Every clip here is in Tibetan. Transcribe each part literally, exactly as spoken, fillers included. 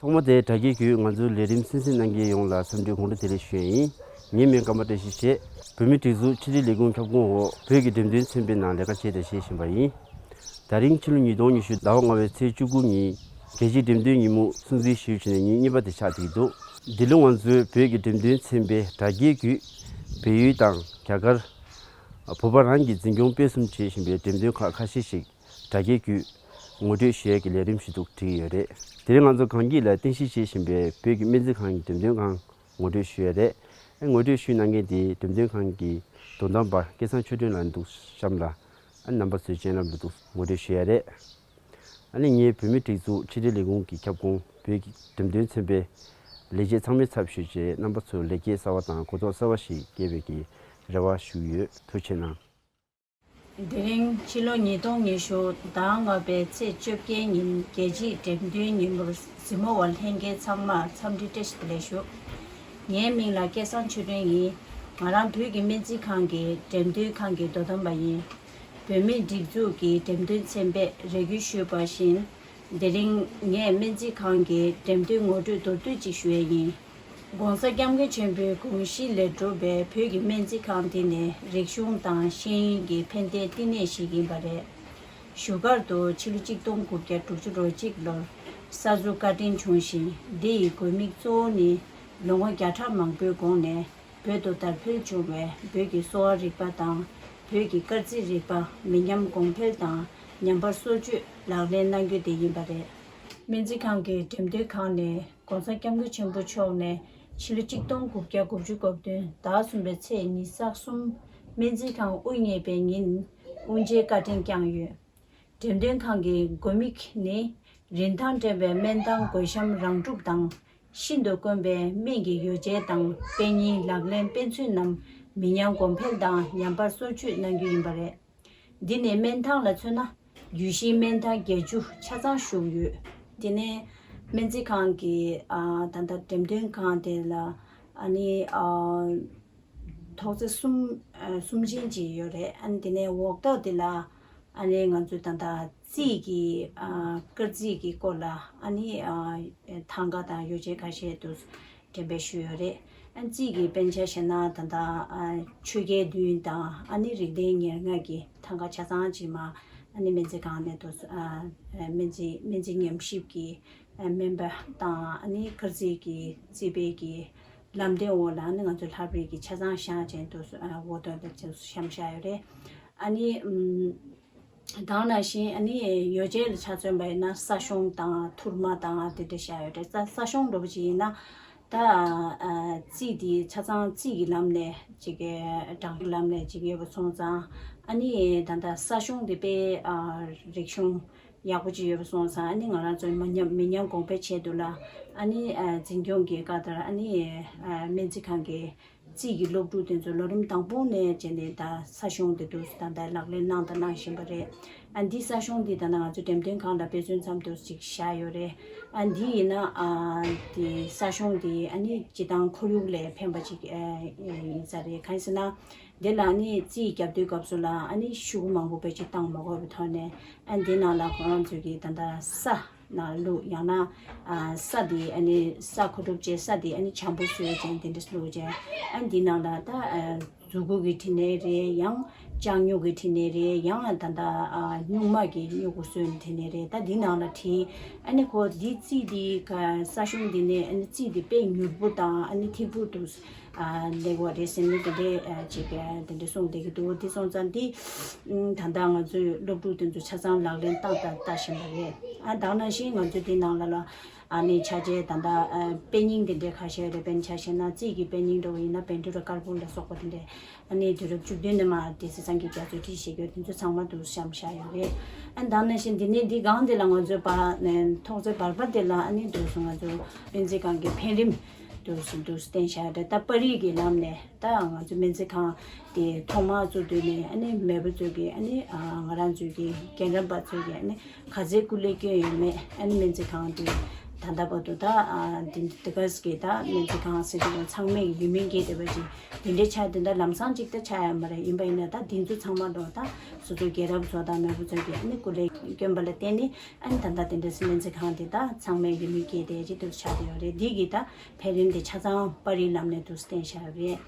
ཐོག་མ་དེ་དྲ་རྒྱའི་བརྒྱུད་ང་ཚོའི་ལས་རིམ་གསན་གཟིགས་གནང་མཁན་ཡོངས་ལ་འཚམས་འདྲི་གོང་བཀུར་བདེ་ལེགས་ཞུ་ཡ་ཡིན། ངའི་མིང་ཀརྨ་བཀྲ་ཤིས་བྱས། བོད་མིའི་སྒྲིག་འཛུགས་ཕྱི་དྲིལ་ལས་ཁུངས་ཁྱབ་ཁོངས་འོག་བོད་ཀྱི་འགྲེམས་སྟོན་ཚན་པའི་ནང་ལས་ཀ་བྱས་ཏེ་བྱེད་བཞིན་པ་ཡིན། ད་རིང་ཕྱི་ལོ་ཉིས་སྟོང་ཉི་ཤུ་ཟླ་བ་ལྔ་པའི་ཚེས་བཅུ་དགུ་ཉིན་རྒྱལ་སྤྱིའི་འགྲེམས་སྟོན་ཉིན་མོ་སྲུང་བརྩི་ཞུས་བྱས་ནས་ཉིན་གཉིས་པ་དེ་ཆགས་བསྡད་འདུག་འདི་ལོ་ང་ཚོས་བོད་ཀྱི་འགྲེམས་སྟོན་ཚན་པའི་དྲ་རྒྱའི་བརྒྱུད་བལ་ཡུལ་དང་རྒྱ་གར། བོད་པ་རང་གིས་འཛིན་སྐྱོང་སྤེལ་གསུམ་བྱེད་བཞིན་པའི་འགྲེམས་སྟོན་ཁག་ཁ་ཤས་ཤིག་དྲ་རྒྱའི་བརྒྱུད་ངོ་སྤྲོད་ཞུ་ཡས་ཀྱི་ལས་རིམ་ཞུ་གཏུག་བསྒྲིགས་ཡོད་རེད། དེ་རིང་ང་ཚོ་གངས་སྐྱིད་ལ་རྟེན་གཞི་བྱེད་བཞིན་པའི་བོད་ཀྱི་སྨན་རྩིས་ཁང་གི་འགྲེམས་སྟོན་ཁང་ངོ་སྤྲོད་ཞུ་ཡས་རེད། ངོ་སྤྲོད་ཞུས་གནང་མཁན་དེ་འགྲེམས་སྟོན་ཁང་གི་དོ་དམ་པ་སྐལ་བཟང་ཆོས་སྒྲོན་ལགས་འདུག་གཤམ་ལ་རྣམ་པ་ཚོའི་སྤྱན་ལམ་དུ་འདུག་ངོ་སྤྲོད་ཞུ་ཡས་རེད། ཨ་ནི་ངས་བོད་མིའི་སྒྲིག་འཛུགས་ཕྱི་དྲིལ་ལས་ཁུངས་ཀྱི་ཁྱབ་ཁོངས་བོད་ཀྱི་འགྲེམས་སྟོན་ཚན་པའི་ལས་བྱེད་ཚང་མའི་ཚབ་ཞུས་བྱས་རྣམ་པ་ཚོར་ལེགས་སྐྱེས་གསར་བ་དང་གོ་རྟོགས་གསར་བ་ཞིག་སྐྱེས་པའི་གི་རེ་བ་ཞུས་ཡོད། ཐུགས་རྗེ་གནང་། དེ་རིང་ཕྱི་ལོ་ཉིས་སྟོང་ཉི་ཤུ་ཟླ་ལྔ་པའི་ཚེས་བཅོ་བརྒྱད་ཉིན་རྒྱལ་སྤྱིའི་འགྲེམས་སྟོན་ཉིན་མོར་གཟིགས་མོ་བ་ལྷན་རྒྱས་ཚང་མར་འཚམས་འདྲི་བཀྲ་ཤིས་བདེ་ལེགས་ཞུ། ངའི་མིང་ལ་སྐལ་བཟང་ཆོས་སྒྲོན་ཡིན། ང་རང་བོད་ཀྱི་སྨན་རྩིས་ཁང་གི་འགྲེམས་སྟོན་ཁང་གི་དོ་དམ་པ་ཡིན། བོད་མིའི་སྒྲིག་འཛུགས་ཀྱི་འགྲེམས་སྟོན་ཚན་པས་རེ་སྐུལ་ཞུས་པ་བཞིན། དེ་རིང་ངས་སྨན་རྩིས་ཁང་གི་འགྲེམས་སྟོན་ངོ་སྤྲོད་མདོར་བསྡུས་ཅིག་ཞུ་ཡས་ཡིན། ༸གོང་ས་༸སྐྱབས་མགོན་ཆེན་པོའི་དགོངས་གཞི་ལས་གྲུབ་པའི་བོད་ཀྱི་སྨན་རྩིས་ཁང་འདི་ནི་རིག་གཞུང་དང་ཤེས་ཡོན་གྱི་ཕན་བདེའི་བསྟི་གནས་ཤིག་ཡིན་པ་རེད། བཞུགས་སྒར་དུ་ཕྱི་ལོ་གཅིག་སྟོང་དགུ་བརྒྱ་དྲུག་ཅུ་རེ་གཅིག་ལོར་གསར་འཛུགས་བཀའ་དྲིན་བྱུང་ཞིང་། འདི་ཡི་དགོས་དམིགས་གཙོ་བོ་ནི་ལོ་ངོ་བརྒྱ་ཕྲག་མང་པོའི་གོང་ནས་བོད་དུ་དར་འཕེལ་བྱུང་བའི་བོད་ཀྱི་གསོ་བ་རིག་པ་དང་བོད་ཀྱི་སྐར་རྩིས་རིག་པ་མི་ཉམས་གོང་འཕེལ་དང་ཉམས་པ་སོར་ཆུད་ལག་ལེན་གནང་རྒྱུ་དེ་ཡིན་པ་རེད། སྨན་རྩིས་ཁང་གི་འགྲེམས་སྟོན་ཁང་ནས་༸གོང་ས་༸སྐྱབས་མགོན་ཆེན་པོ་མཆོག་ནས་ཕྱི་ལོ་གཅིག་སྟོང་དགུ་བརྒྱ་དགུ་བཅུ་གོ་བདུན་ཟླ་གསུམ་པའི་ཚེས་ཉི་ཤུ་རྩ་གསུམ་སྨན་རྩིས་ཁང་དབུ་བརྙེས་པའི་ཉིན་དབུ་འབྱེད་བཀའ་དྲིན་བསྐྱངས་ཡོད། འགྲེམས་སྟོན་ཁང་གི་དགོས་དམིགས་ནི་རིན་ཐང་བཀྲ་བའི་སྨན་ཐང་གོས་ཤམ་རང་གྲུབ་དང་། ཤིན་ཏུ་དཀོན་པའི་སྨན་གྱི་ཡོ་བྱད་དང་དཔེ་རྙིང་ལག་ལེན་དཔེ་མཚོན་རྣམས་མི་ཉམས་གོང་འཕེལ་དང་ཉམས་པ་སོར་ཆུད་གནང་རྒྱུ་ཡིན་པ་རེད། འདི་ནི་སྨན་ཐང་ལ་མཚོན་ན་རྒྱུད་བཞིའི་སྨན་ཐང་བརྒྱད་ཅུ་ཆ་ཚང་བཞུགས་ཡོད། འདི་ནི་སྨན་རྩིས་ཁང་གི་ཨ་ད་ལྟ་འགྲེམས་སྟོན་ཁང་དེ་ལ་ཨ་ནི་ཨ་ཐོག་བརྩེགས་གསུམ་ཨ་གསུམ་ཅན་ཅིག་ཡོད་རེད། ཨ་ནི་དེ་ནས་འོག་ཐོག་དེ་ལ་ཨ་ནི་ང་ཚོས་ད་ལྟ་རྩིས་ཀྱི་ཨ་སྐར་རྩིས་ཀྱི་སྐོར་ལ་ཨ་ནི་ཨ་ཐང་ག་དང་ཡོ་བྱད་ཁ་ཤས་དུ་འགྲེམས་སྤེལ་ཞུས་ཡོད་རེད། ཨ་རྩིས་ཀྱི་དཔེར་ཆ་བཞག་ན་ད་ལྟ་ཨ་ཆོས་རྒྱལ་བདུན་དང་ཨ་ནི་རིགས་ལྡན་ཉེར་ལྔ་གི་ཐང་ག་ཆ་ཚང་ཅིག་མ་ཨ་ནི་སྨན་རྩིས་ཁང་ནས་དུ་ཨ་སྨན་རྩིས་སྨན་རྩིས་ཉམས་ཞིབ་ཀྱི་ཨ་སྨན་པ་དང་ཨ་ནི་སྐར་རྩིས་ཀྱི་རྩིས་པའི་གི་ལམ་སྟོན་འོག་ལ་ཨ་ནི་ང་ཚོ་ལྷ་བྲིས་ཀྱི་ཆ་ཚང་བཞེངས་བྱས་འདུག་ཨ་འོག་ཐོག་ལ་བཞེངས་བཞག་ཡོད་རེད། ཨ་ནི་ཨམ་དེ་ནང་བཞིན་ཨ་ནི་ཡོ་བྱད་ལ་ཆ་མཚོན་པ་ཡིན་ན་ས་གཞོང་དང་ཐུར་མ་དང་དེ་འདྲ་བཞག་ཡོད་རེད། ས་ས་གཞོང་འདྲ་པོ་ཅིག་ཡིན་ན་ད་ཨ་རྩིས་དེ་ཆ་ཚང་རྩིས་ཀྱི་ལམ་ནས་ཅིག་གི་གྲངས་ཀྱི་ལམ་ནས་ཅིག་ཡོད་པ་སོང་ཙང་ཨ་ནི་ད་ལྟ་ས་གཞོང་དེ་དཔེ་ཨ་རིག་གཞུང་ཡག་པོ་ཅིག་ཡོད་པ་སོང་ཙང་ཨ་ནི་ང་རང་ཚོ་མི་ཉམས་མི་ཉམས་གོང་འཕེལ་ཆེད་དུ་ལ་ཨ་ནི་ཨ་འཛིན་སྐྱོང་གི་བཀའ་ལྟར་ཨ་ནི་ཨ་སྨན་རྩིས་ཁང་གི་རྩིས་ཀྱི་སློབ་ཕྲུག་དེ་ཚོ་ལོ་རིམ་དང་པོ་ནས་བྱས་ནས་ད་ས་གཞོང་དེ་དུ་ད་ལྟ་ལག་ལེན་གནང་དང་གནང་བཞིན་པ་རེད། ཨ་འདི་ས་གཞོང་འདི་ད་ལྟ་ང་ཚོ་འགྲེམས་སྟོན་ཁང་ལ་དཔེ་མཚོན་ཙམ་དུ་ཅིག་བཞག་ཡོད་རེད། ཨ་འདི་ཡིན་ན་ཨ་དེ་ས་གཞོང་འདི་ཨ་ནི་སྤྱི་བཏང་ཁོར་ཡུག་ལ་ཕན་པ་ཅིག་ཨ་ཡིན་ས་རེད། གང་ཡིན་ཟེར་ན། དེ་ལ་ནི་རྩིས་རྒྱབ་དུས་སྐབས་སུ་ལ་ཨ་ནི་ཤུགས་མང་པོ་བེད་སྤྱོད་བཏང་མ་དགོས་པའི་ཐོག་ནས་ཨ་འདི་ནང་ལ་ཁོ་རང་ཚོས་ཀྱི་ད་ལྟ་ས་ནང་བླུགས་ཡང་ན་ཨ་ས་དེ་ཨ་ནི་ས་མཁོ་སྒྲུབ་བྱས་ས་དེ་ཨ་ནི་བྱང་བུ་བཟོས་ཅན་དེ་འདྲ་བླུགས་ཅན་ཨ་འདི་ནང་ལ་ད་ཨ་མཛུ་གུ་གི་བྲིས་ནའི་རེད། ཡང་ལྕགས་སྨྱུག་གི་བྲིས་ནའི་རེད། ཡང་ད་ལྟ་ཨ་སྨྱུག་མ་གི་སྨྱུ་གུ་བཟོས་ནས་བྲིས་ནའི་རེད། ད་འདི་ནང་ལ་བྲིས་ཨ་ནི་ཁོ་འདི་རྩིས་འདི་ག་ས་གཞུང་འདི་ནས་ཨ་ནི་རྩིས་འདི་དཔེ་མྱུར་པོ་དང་ཨ་ནི་ཐིག་པོ་འདུག་ཨ་ལེགས་པ་རེད་ཟེར་ནས་དེ་འདྲའི་ཨ་ཅིག་ཨ་དེ་འདྲ་གསུངས་བསྡད་ཀྱི་འདུག་དེ་སོང་ཙང་འདི་ཨ་ད་ལྟ་ང་ཚོའི་སློབ་ཕྲུག་དེ་ཚོ་ཆ་ཚང་ལག་ལེན་བསྟར་དང་བསྟར་བཞིན་པ་རེད། ཨ་ད་ནང་བཞིན་ང་ཚོའི་འདི་ནང་ལ་ལ་ཨ་ནི་ཆ་བྱད་ད་ལྟ་ཨ་དཔེ་རྙིང་དེ་འདྲའི་ཁ་ཤས་རེད། དཔེར་ན་ཆ་བཞག་ན་རྩིས་ཀྱི་དཔེ་རྙིང་འདྲ་བོ་ཡིན་ན་བཻ་ཌཱུརྱ་དཀར་པོ་ལ་སོགས་པ་དེ་འདྲའི་ཨ་ནི་དུས་རབས་བཅུ་བདུན་ནས་མར་དེ་སྲིད་སངས་རྒྱས་རྒྱ་མཚོས་བྲིས་བཞག་རྒྱུ་དེ་ཚོ་ཚང་མ་འདུག་བཤམས་བཞག་ཡོད་རེད། ཨ་ད་ནང་བཞིན་འདི་ནས་འདི་སྒང་དེ་ལ་ང་ཚོའི་བར་ནས་ཐོག་བརྩེགས་བར་པ་དེ་ལ་ཨ་ནི་འདུག་སོང་ང་ཚོ་སྨན་རྩིས་ཁང་གི་འཕེལ་རིམ་འདུག་སོང་འདུག་བསྟན་བཞག་རེད། ད་པར་རིས་ཀྱི་ལམ་ནས་ད་ང་ཚོ་སྨན་རྩིས་ཁང་དེ་ཐོག་མར་བཙུགས་དུས་ནས་ཨ་ནི་མེས་པོ་ཚོས་ཀྱི་ཨ་ནི་ང་རང་ཚོའི་གི་རྒན་རབས་པ་ཚོས་ཀྱི་ཨ་ནི་ག་ཚད་སྐུ་ལས་བསྐྱོན་ཡོད་མེད་ཨ་ནི་སྨན་རྩིས་ཁང་དེ་ ད་ལྟ་བར་དུ་ད་ཨ་འདི་འདི་ག་ཟེར་གི་ད་སྨན་རྩིས་ཁང་ཟེར་གི་ཚང་མས་ཡིད་སྨོན་སྐྱེས་བསྡད་པ་ཅིག་འདི་འདྲའི་ཆ་དེ་འདྲ་ལམ་སང་ཅིག་ད་ཆགས་ཡ་མ་རེད། ཡིན་པ་ཡིན་ན་ད་འདི་ཚོ་ཚང་མ་ལོ་ད་སོ་སོའི་རྒན་རབས་ཚོ་དང་མེས་པོ་ཚོ་གི་ཨ་ནི་སྐུ་ལས་བསྐྱོན་པ་ལ་བརྟེན་ནས་ཨ་ནི་ད་ལྟ་དེ་འདྲའི་སྨན་རྩིས་ཁང་དེ་ད་ཚང་མས་ཡིད་སྨོན་སྐྱེས་བསྡད་ཅིག་དུ་ཆགས་བསྡད་ཡོད་རེད། འདི་གི་ད་འཕེལ་རིམ་དེ་ཆ་ཚང་པར་རིས་ལམ་ནས་དུ་བསྟན་བཞག་རེད།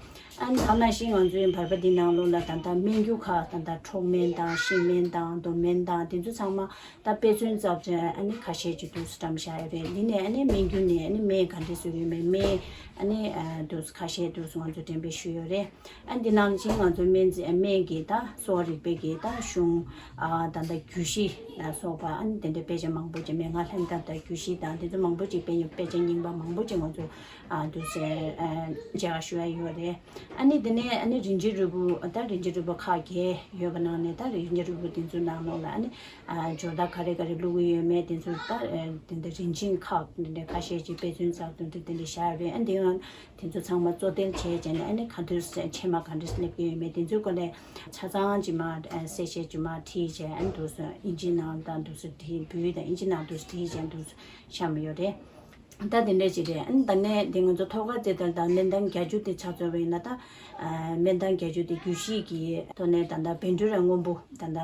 ཨ་ནི་ད་ནང་བཞིན་ང་ཚོའི་བར་པ་འདི་ནང་ལོགས་ལ་ད་ལྟ་སྨན་རྒྱུ་ཁག་ད་ལྟ་འཕྲོག་སྨན་དང་ཤིང་སྨན་དང་རྡོ་སྨན་དང་དེ་ཚོ་ཚང་མ་ད་དཔེ་མཚོན་ཙམ་ཅན་ཨ་ནི་ཁ་ཤས་ཅིག་དུ་བཀྲམ་བཞག་ཡོད་རེད། འདི་ནས་ཨ་ནི་སྨན་རྒྱུ་ནས་ཨ་ནི་སྨན་ག་འདྲས་བཟོ་གི་ཡོད་མེད་སྨན་ཨ་ནི་ཨ་དུ་ཁ་ཤས་དུ་ང་ཚོ་འགྲེམས་སྤེལ་ཞུས་ཡོད་རེད། ཨ་འདི་ནང་བཞིན་ང་ཚོ་སྨན་རྩིས་སྨན་གྱི་ད་གསོ་བ་རིག་པའི་གི་ད་གཞུང་ཨ་ད་ད་རྒྱུད་བཞི་ལ་སོགས་པ་ཨ་ནི་དེ་འདྲའི་དཔེ་ཆ་མང་པོ་ཅིག་མན་ངག་ལྷན་ཐབས་དང་རྒྱུད་བཞི་དང་དེ་ཚོ་མང་པོ་ཅིག་དཔེ་དཔེ་ཆ་རྙིང་པ་མང་པོ་ཅིག་ང་ཚོ་ཨ་དུ་སེ་ཨ་མཇལ་ཁ་ཞུ་ཡ་ཡོད་རེད། ཨ་ནི་དེ་ནས་ཨ་ནི་རིན་ཆེན་རིལ་བུ་ད་རིན་ཆེན་རིལ་བུ་ཁག་བརྒྱད་ཡོད་པ་ནང་ནས་ད་རིན་ཆེན་རིལ་བུ་དེ་ཚོའི་ནང་ལོགས་ལ་ཨ་ནི་ཨ་སྦྱོར་རྟགས་ག་རེ་ག་རེ་བླུག་གི་ཡོད་མེད་དེ་ཚོ་ད་ཨ་དེ་འདྲ་རིན་ཆེན་ཁག་དེ་འདྲ་ཁ་ཤས་ཅིག་དཔེ་མཚོན་ཙམ་དུ་འདི་དེ་འདྲ་བཞག་རེད། ཨ་འདི་ཡང་དེ་ཚོ་ཚང་མ་གཙོ་དོན་བྱས་བྱས་ནས་ཨ་ནི་ག་དུས་ཕྱེ་མ་ག་འདྲ་སླེབས་ཀྱི་ཡོད་མེད་དེ་ཚོའི་སྐོར་ལ་ཆ་ཚང་ཅིག་མ་གསལ་བཤད་ཅིག་མ་བྲིས་བྱས་ཨ་ནི་འདུག་སེ་ཨིན་ཇིའི་ནང་དང་འདུག་སེ་བྲིས་བོད་ཡིག་དང་ཨིན་ཇིའི་ནང་འདུག་སེ་བྲིས་བྱས་འདུག་སེ་བཤམས་ཡོད་རེད། ད་དེ་འདྲ་ཅིག་རེད། ཨ་ནི་ད་ནས་དེ་ང་ཚོ་ཐོག་ཁ་རྩེ་ཐལ་དང་སྨན་ཐང་བརྒྱད་ཅུ་དེ་ཆ་མཚོན་པ་ཡིན་ན་ད་ཨ་སྨན་ཐང་བརྒྱད་ཅུ་དེ་རྒྱུད་བཞི་གི་ཐོག་ནས་ད་ལྟ་བཻ་ཌཱུརྱ་སྔོན་པོ་ད་ལྟ་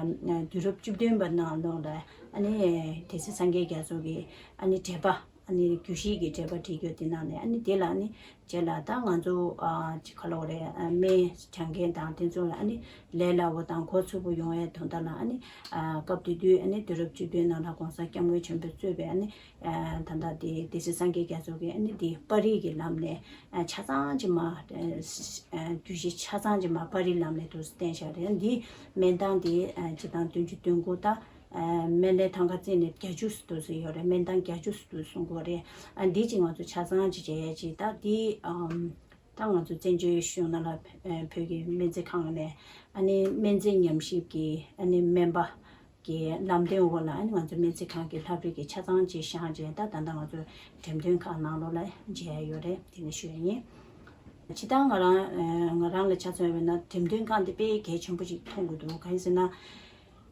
དུས་རབས་བཅུ་བདུན་པ་ནང་ལོགས་ལ་ཨ་ནི་སྡེ་སྲིད་སངས་རྒྱས་རྒྱ་མཚོ་གི་ཨ་ནི་འགྲེལ་པ་ཨ་ནི་རྒྱུད་བཞི་གི་འགྲེལ་པ་བྲིས་རྒྱུ་དེ་ནང་ནས་ཨ་ནི་དེ་ལ་ཨ་ནི་རྗེས་ལ་ད་ང་ཚོ་ཨ་ཅི་ག་ལབ་དགོས་རེད། ཨ་སྨན་སྦྱང་མཁན་དང་དེ་ཚོ་ལ་ཨ་ནི་ལས་སླ་བོ་དང་གོ་ཚོད་པོ་ཡོང་ཡའི་དོན་དག་ལ་ཨ་ནི་ཨ་སྐབས་དེ་དུས་ཨ་ནི་དུས་རབས་བཅུ་བདུན་ནང་ལ་གོང་ས་སྐྱབས་མགོན་ཆེན་པོས་གཙོས་པའི་ཨ་ནི་ཨ་ད་ལྟ་དེ་སྡེ་སྲིད་སངས་རྒྱས་རྒྱ་མཚོ་གིས་ཨ་ནི་དེ་པར་རིས་ཀྱི་ལམ་ནས་ཨ་ཆ་ཚང་ཅིག་མ་ཨ་རྒྱུད་བཞི་ཆ་ཚང་ཅིག་མ་པར་རིས་ལམ་ནས་དུ་བསྟན་བཞག་རེད། འདི་སྨན་ཐང་དེ་ཨ་སྤྱི་བཏང་བདུན་ཅུ་དོན་དགུ་ད། ཨ་སྨན་བླའི་ཐང་ཁ་རྩིས་ནས་བརྒྱད་ཅུ་དུ་ཟེར་ཡོད་རེད། སྨན་ཐང་བརྒྱད་ཅུ་དུ་གསུང་གི་ཡོད་རེད། ཨ་འདི་ཅིག་ང་ཚོ་ཆ་ཚང་ཅིག་བྱས་ཡས་ཅིག་ད་འདི་ཨམ་ད་ང་ཚོ་བཙན་བྱོལ་གཞུང་ནང་ལ་ཨ་བོད་ཀྱི་སྨན་རྩིས་ཁང་ནས་ཨ་ནི་སྨན་རྩིས་ཉམས་ཞིབ་ཀྱི་ཨ་ནི་སྨན་པ་གི་ལམ་སྟོན་འོག་ལ་ཨ་ནི་ང་ཚོ་སྨན་རྩིས་ཁང་གི་ལྷ་བྲིས་ཀྱི་ཆ་ཚང་ཅིག་བཞེངས་བྱས་ད་ད་ལྟ་ང་ཚོ་འགྲེམས་སྟོན་ཁང་ནང་ལོགས་ལ་མཇལ་ཡས་ཡོད་རེད། དེ་ནི་ཞུ་ཡས་ཡིན། ཇི་ལྟར་ང་རང་ཨ་ང་རང་ལ་ཆ་མཚོན་པ་ཡིན་ན་འགྲེམས་སྟོན་ཁང་འདི་དཔེ་གལ་ཆེན་པོ་ཅིག་མཐོང་གི་འདུག་གང་ཡིན་ཟེར་ན།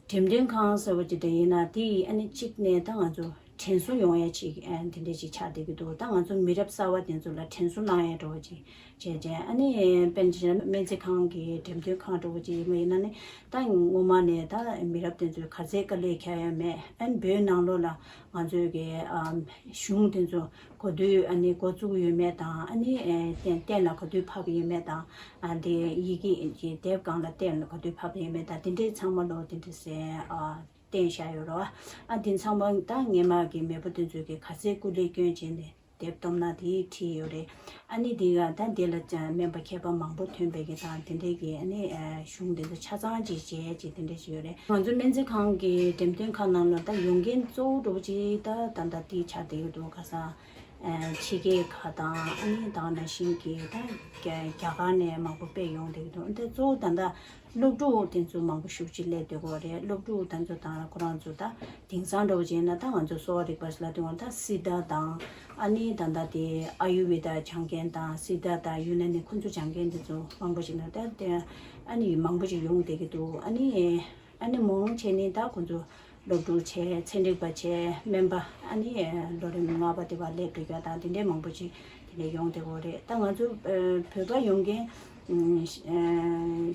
འགྲེམས་སྟོན་ཁང་ཟེར་བ་ཅིག་དེ་ཡིན་ན་དེ་ཡིས་ཨ་ནི་གཅིག་ནས་ད་ང་ཚོ་དྲན་གསོ་ཡོང་ཡ་ཅིག་ཨ་དེ་འདྲ་ཅིག་ཆགས་བསྡད་ཀྱི་འདུག་ད་ང་ཚོ་མི་རབས་གསར་བ་དེ་ཚོ་ལ་དྲན་གསོ་གནང་ཡ་འདྲ་བོ་ཅིག་བྱས་བྱས་ཨ་ནི་དཔེར་ན་སྨན་རྩིས་ཁང་གི་འགྲེམས་སྟོན་ཁང་འདྲ་བོ་ཅིག་ཡིན་པ་ཡིན་ན་ནི་ད་སྔོན་མ་ནས་ད་མི་རབས་དེ་ཚོས་ག་ཚད་དཀའ་ལས་བརྒྱབ་ཡོད་མེད། ཨ་ནི་བོད་ནང་ལོགས་ལ་ང་ཚོའི་གི་ཨ་གཞུང་དེ་ཚོ་ག་དུས་ཨ་ནི་འགོ་བཙུགས་ཡོད་མེད་དང་ཨ་ནི་ཨེ་གཏན་གཏན་ལ་ག་དུས་ཕབ་ཡོད་མེད་དང་ཨ་དེ་ཡི་གེ་ཀྱི་དེབ་སྒང་ལ་གཏན་ལ་ག་དུས་ཕབ་ཡོད་མེད་དང་དེ་འདྲའི་ཚང་མ་ལོ་དེ་འདྲ་ཟེར་ཨ་བསྟན་བཞག་ཡོད་རེད་བ། ཨ་དེ་ཚང་མ་ད་སྔོན་མ་གི་མེས་པོ་དེ་ཚོས་གི་ག་ཚད་སྐུ་ལས་བསྐྱོན་བྱས་ནས་དེབ་བཏོན་ན་དེ་བྲིས་ཡོད་རེད། ཨ་ནི་དེ་ག་ད་དེ་ལ་སྨན་པ་མཁས་པ་མང་པོ་ཐོན་པའི་གི་དང་དེ་འདྲའི་གི་ཨ་ནི་ཨ་གཞུང་དེ་ཚོ་ཆ་ཚང་ཅིག་བྱས་ཅིག་དེ་འདྲ་ཞིག་ཡོད་རེད། ང་ཚོ་སྨན་རྩིས་ཁང་གི་འགྲེམས་སྟོན་ཁང་ནང་ལ་ད་ཡོང་མཁན་གཙོ་བོ་འདྲ་བོ་ཅིག་ད་ད་ལྟ་དེ་ཆགས་བསྡད་ཡོད་འདུག་ཁ་སང་ཨ་ཕྱི་རྒྱལ་ཁག་དང་ཨ་ནི་ད་ནང་བཞིན་གྱི་ད་རྒྱ་རྒྱ་གར་ནས་མང་པོ་དཔེ་ཡོང་བསྡད་ཀྱི་འདུག་འདི་གཙོ་བོ་ད་ལྟ་སློབ་ཕྲུག་དེ་ཚོ་མང་པོ་ཤུགས་ཆེ་སླེབས་བསྡད་ཀྱི་ཡོད་རེད། སློབ་ཕྲུག་དེ་ཚོ་དང་ཁོ་རང་ཚོ་ད་དེང་སང་འདྲ་བོ་བྱས་ན་ད་ང་ཚོ་གསོ་བ་རིག་པ་ལབ་དུས་ད་སི་ཏཱ་དང་ཨ་ནི་ད་ལྟ་དེ་ཨ་ཡུར་ཝེ་ད་སྦྱང་མཁན་དང་སི་ཏཱ་དང་ཡུ་ན་ནི་ཁོ་ཚོ་སྦྱང་མཁན་དེ་ཚོ་མང་པོ་ཞིག་ན་ད་དེ་ཨ་ནི་མང་པོ་ཞིག་ཡོང་བསྡད་ཀྱི་འདུག་ཨ་ནི། ཨ་ནི་མང་ཆེ་ནི་ད་ཁོ་ཚོ་སློབ་ཕྲུག་བྱས་ཚན་རིག་པ་བྱས་སྨན་པ་ཨ་ནི་ལོ་རིམ་ལྔ་པ་དེ་བ་སླེབས་འགྲོ་རྒྱུ་དང་དེ་འདྲའི་མང་པོ་ཅིག་དེ་འདྲའི་ཡོང་བསྡད་ཀྱི་ཡོད་རེད། ད་ང་ཚོ་བོད་པ་ཡོང་མཁན་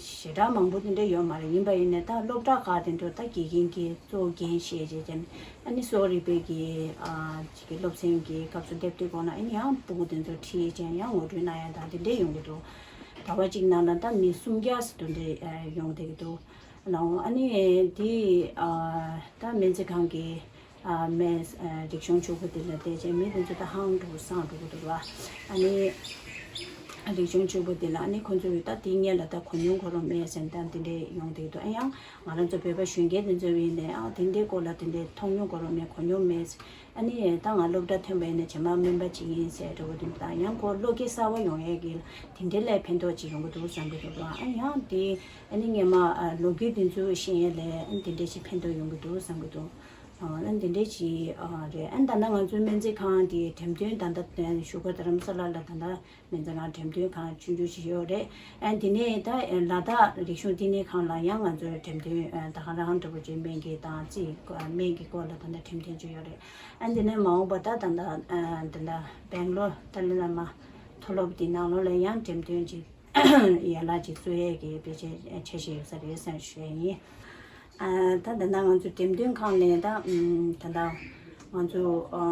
ཞེ་དྲག་མང་པོ་དེ་འདྲ་ཡོད་མ་རེད། ཡིན་པ་ཡིན་ནའི་ད་སློབ་གྲྭ་ཁག་དེ་འདྲ་ད་དགེ་རྒན་གྱི་གཙོ་འགན་བཞེས་བྱས་ཀྱང་ཨ་ནི་གསོ་བ་རིག་པའི་གི་ཅིག་གི་སློབ་ཚན་གྱི་སྐབས་སུ་སླེབས་དུས་གོང་ན་ཨ་ནི་ཡང་སྤུ་གུ་དེ་ཚོ་ཁྲིད་བྱས་ཡང་ངོ་སྤྲོད་གནང་ཡ་དང་དེ་འདྲའི་ཡོང་གི་འདུག་ཟླ་བ་གཅིག་ནང་ལ་ད་མི་སུམ་བརྒྱ་ཙམ་དེ་འདྲ་ཡོང་བསྡད་ཀྱི་འདུག་ལའོ། ཨ་ནི་དེ་ཨ་ད་སྨན་རྩིས་ཁང་གི་ཨ་སྨན་ཨ་རིག་གཞུང་ཕྱུག་པོ་དེ་ལ་བལྟས་ཚེ་མི་དེ་ཚོ་ད་ཧང་འགྲོ་སང་འགྲོ་གི་འདུག་བ། ཨ་ནི་རིག་གཞུང་ཕྱུག་པོ་དེ་ལ་ཨ་ནི་ཁོ་ཚོས་ད་དེ་སྔོན་ལ་ད་གོ་མྱོང་གོ་རོགས་མེད་ཟེར་ད་དེ་འདྲས་ཡོང་བསྡད་ཀྱི་འདུག་ཨ་ཡང་ང་རང་ཚོ་བོད་པ་གཞོན་སྐྱེས་དེ་ཚོ་ཡིན་ནའི་ཨ་དེ་འདྲའི་སྐོར་ལ་དེ་འདྲས་མཐོང་མྱོང་གོ་རོགས་མེད་གོ་མྱོང་མེད། ཨ་ནི་ད་ང་སློབ་གྲྭ་ཐོན་པ་ཡིན་ན་རྗེས་མ་སྨན་པ་ཅིག་ཡིན་ཟེར་འགྲོ་གི་འདུག་ད་ཡང་ཁོ་བློ་སྐྱེད་གསར་བ་ཡོང་ཡས་ཀྱི་དེ་འདྲའི་ལས་ཕན་ཐོགས་ཅིག་ཡོང་གི་འདུག་བསམ་གྱི་འདུག་ཨ་ཡང་དེ་ཨ་ནི་སྔོན་མ་ཨ་ལོ་རྒྱུས་དེ་ཚོ་ཤེས་ཡས་ལས་ཨ་ནི་དེ་འདྲ་ཞིག་ཕན་ཐོགས་ཡོང་གི་འདུག་བསམ་གྱི་འདུག་ཨ་འདི་འདྲས་ཅིག་ཨ་རེད། ཨ་ད་ལྟ་ང་ཚོའི་སྨན་རྩིས་ཁང་དེ་འགྲེམས་སྟོན་ད་ལྟ་བཞུགས་སྒར་རྡ་རམ་ས་ལ་ལ་ད་ལྟ་སྨན་རྩིས་ཁང་འགྲེམས་སྟོན་ཁང་ཆུང་ཆུང་ཞིག་ཡོད་རེད། ཨ་དེ་ནས་ད་ལ་དྭགས་རིག་གཞུང་བསྟི་གནས་ཁང་ལ་ཡང་ང་ཚོའི་འགྲེམས་སྟོན་ཨ་ད་ག་རང་འདྲ་པོ་ཅིག་སྨན་གྱི་དང་རྩིས་སྨན་གྱི་སྐོར་ལ་ད་ལྟ་འགྲེམས་སྟོན་ཅིག་ཡོད་རེད། ཨ་འདི་ནས་མ་འོངས་པ་ད་ད་ལྟ་ཨ་ད་ལྟ་སྦེང་ལོར་ཏཱ་ལའི་བླ་མ་མཐོ་སློབ་དེ་ནང་ལོགས་ལ་ཡང་འགྲེམས་སྟོན་ཅིག་ཡན་ལག་ཅིག་བཙུགས་ཡས་ཀྱི་དཔེ་ཆ་འཆར་གཞི་ཡོད་ས་རེད་བསམ་ཞུ་ཡས་ཡིན། ཨ་ད་ད་ལྟ་ང་ཚོ་འགྲེམས་སྟོན་ཁང་ནས་ད་ཨམ་ད་ལྟ་ང་ཚོ་ཨ་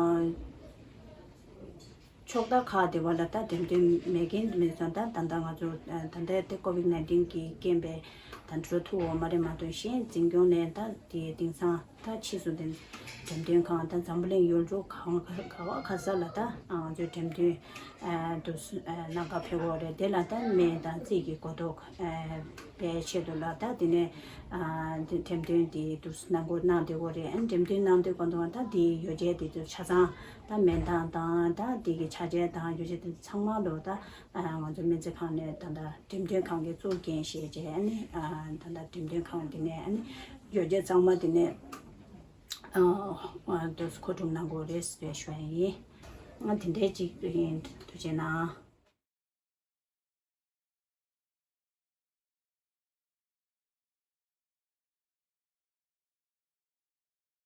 ཕྱོགས་མཐའ་ཁག་དེ་བ་ལ་ད་འགྲེམས་སྟོན་མེད་མཁན་མེད་ཙང་ད་ད་ལྟ་ང་ཚོ་ཨ་ད་ལྟ་དེ་ཀོ་ཝིཌ་ནའིན་ཊིན་གྱི་རྐྱེན་པས་ད་འགྲོ་ཐུབ་ཡོད་མ་རེད། མ་གཏོགས་གཞན་འཛིན་སྐྱོང་ནས་ད་དེ་དེང་སང་ད་ཕྱིས་སུ་དེ་འགྲེམས་སྟོན་ཁང་ད་འཛམ་བུ་གླིང་ཡུལ་གྲུ་གང་ག་བ་ག་ས་ལ་ད་ང་ཚོའི་འགྲེམས་སྟོན་ཨ་དུ་ཨ་གནང་ག་ཕེབས་ཡོད་རེད། དེ་ལ་ད་སྨན་དང་རྩིས་ཀྱི་གོ་རྟོགས་ཨ་སྤེལ་ཆེད་དུ་ལ་ད་དེ་ནས་ཨ་དེ་འགྲེམས་སྟོན་དེ་དུ་གནང་དགོས་གནང་བསྡད་ཡོད་རེད། ཨ་འགྲེམས་སྟོན་གནང་དུས་གོ་རྟོགས་ད་དེའི་ཡོ་བྱད་དེ་དུ་ཆ་ཚང་ད་སྨན་ཐང་དང་ད་དེ་གི་ཆ་བྱད་དང་ཡོ་བྱད་དེ་ཚང་མ་ལོ་ད་ཨ་ང་ཚོ་སྨན་རྩིས་ཁང་ནས་ད་ལྟ་འགྲེམས་སྟོན་ཁང་གི་གཙོ་འགན་བཞེས་བྱས་ཨ་ནི་ཨ་ད་ལྟ་འགྲེམས་སྟོན་ཁང་དེ་ནས་ཨ་ནི་ཡོ་བྱད་ཚང་མ་དེ་ནས་ཨ་ཨ་དུ་མཁོ་སྒྲུབ་གནང་དགོས་རེད་ཟེར་ཞུ་ཡ་ཡིན། ང་དེ་འདྲའི་ཅིག་ཡིན། ཐུགས་རྗེ་གནང་།